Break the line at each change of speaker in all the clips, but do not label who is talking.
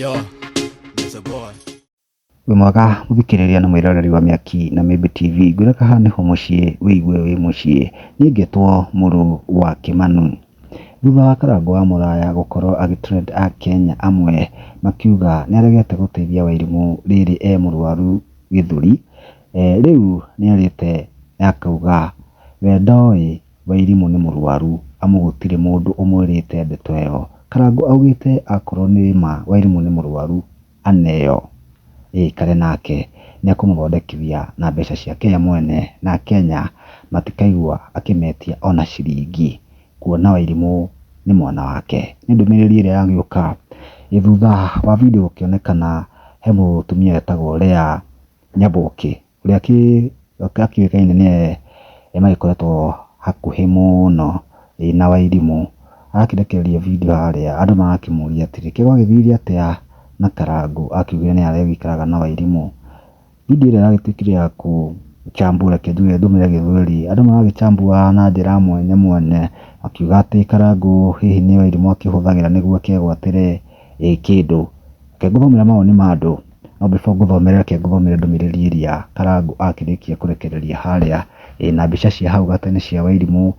Yo, Mr. Boy.
Wĩ mwega mũthikĩrĩria na mwĩroreri wa Mĩaki na Mĩmbi TV, ngwĩraga haha nĩho mũciĩ wĩigue wĩ mũciĩ, niĩ ngetwo Mũrũ wa Kĩmanu. Thutha wa Karangũ wa Mũraya gũkorwo agĩ trend akenya amwe makiuga nĩaregete gũteithia Wairimũ rĩrĩ e mũrwaru gĩthũri, rĩu nĩarĩte akauga we ndoĩ Wairimũ nĩ mũrwaru amu gũtirĩ mũndũ ũmwĩrĩte ndeto ĩyo. Karangũ augĩte akorwo nĩ ma Wairimũ nĩ mũrwaru aneo ĩikare nake nĩekũmũthondekithia na mbeca ciake ye mwene na akenya matikaigua akĩmetia ona ciringi kuona Wairimũ nĩ mwana wake. Nĩ ndũmĩrĩri ĩrĩa yagĩũka thutha wa video gũkĩonekana he mũtumia wetagwo Leah Nyaboke ũrĩa akĩũĩkaine nĩwe magĩkoretwo hakuhĩ mũno na Wairimũ, arakĩrekereria video harĩa andũ marakĩmũria atĩrĩ, kĩ gwagĩthire atĩa na Karangũ akiugire nĩ arĩgĩikaraga na Wairimũ. Video ĩrĩa ĩragĩtuĩkire ya kũ chambua reke njuge ndũmĩre gĩthweri, andũ maragĩchambua na njĩra mwanya mwanya makiuga atĩ Karangũ hihi nĩ Wairimũ akĩhũthagĩra nĩguo akĩgwatĩre kĩndũ. Reke ngũthomere mawoni ma andũ, no before ngũthomere reke ngũthomere ndũmĩrĩri ĩrĩa Karangũ akĩrĩkia kũrekereria harĩa na mbica cia hau gatene cia Wairimũ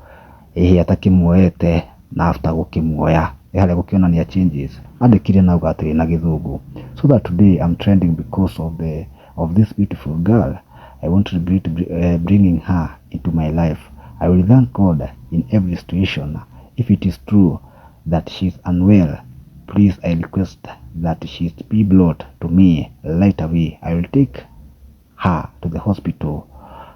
hihi atakĩmuoete na after gũkĩmuoya harĩa gũkĩonania changes. Andĩkire na auga atĩrĩ na gĩthũngũ, so that today I'm trending because of this beautiful girl. I won't regret bringing her into my life. I will thank God in every situation. If it is true that she's unwell, please I request that she be brought to me right away. I will take her to the hospital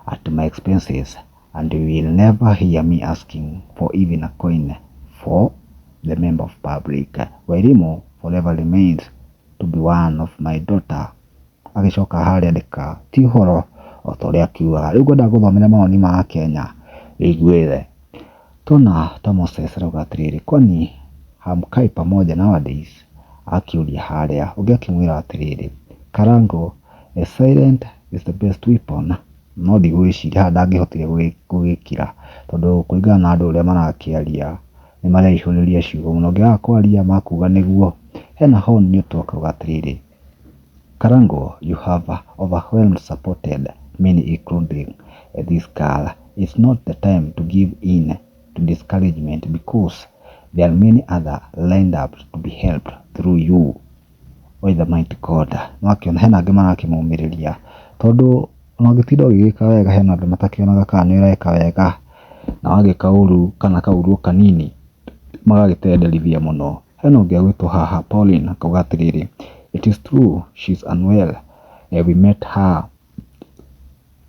at my expenses and you will never hear me asking for even a coin for the member of public. Wairimu forever remains to be one of my daughter. Agĩcoka harĩa andĩka ti ũhoro o ta ũrĩa akiugaga. Rĩu ngwenda gũthomera mawoni ma Akenya wĩiguĩre. Tona ta Moses arauga atĩrĩrĩ, kwani hamkai pamoja nowadays? Akĩũria harĩa ũngĩ akĩmwĩra atĩrĩrĩ, Karango, a silent is the best weapon. No ndigwĩciria haha ndangĩhotire gũgĩkira tondũ kũringana na andũ ũrĩa marakĩaria nĩ mareihũrĩria ciugo mũno, ũngĩaga kwaria makuga nĩguo. Hena Hon Newton akauga atĩrĩrĩ, Karango, you have overwhelmed supported many including this girl. It's not the time to give in to discouragement because there are many other lined up to be helped through you. Oi the mighty God. Nĩwakĩona hena angĩ marakĩmũmĩrĩria tondũ ona ũngĩtinda ũgĩgĩka wega hena andũ matakĩonaga kana nĩ ũreka wega na wagĩka ũru kana kaũru o kanini magagĩtenderithia mũno. Hena ũngĩ agwĩtwo haha Pauline akauga atĩrĩrĩ, it is true she's unwell. We met her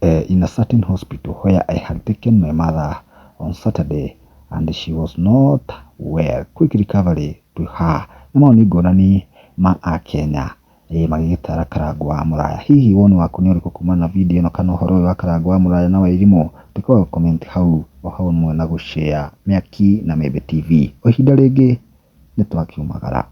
in a certain hospital where I had taken my mother on Saturday and she was not well. Quick recovery to her. Nĩ mawoni ngũrani ma akenya magĩgĩtara Karangũ wa Mũraya. Hihi woni waku nĩ ũrĩkũ kumana na video ĩno kana ũhoro ũyũ wa Karangũ wa Mũraya na Wairimũ? Tuĩka wa comment hau o hau hamwe na gũ share Mĩaki na Mĩmbi TV. O ihinda rĩngĩ nĩ twakiumagara.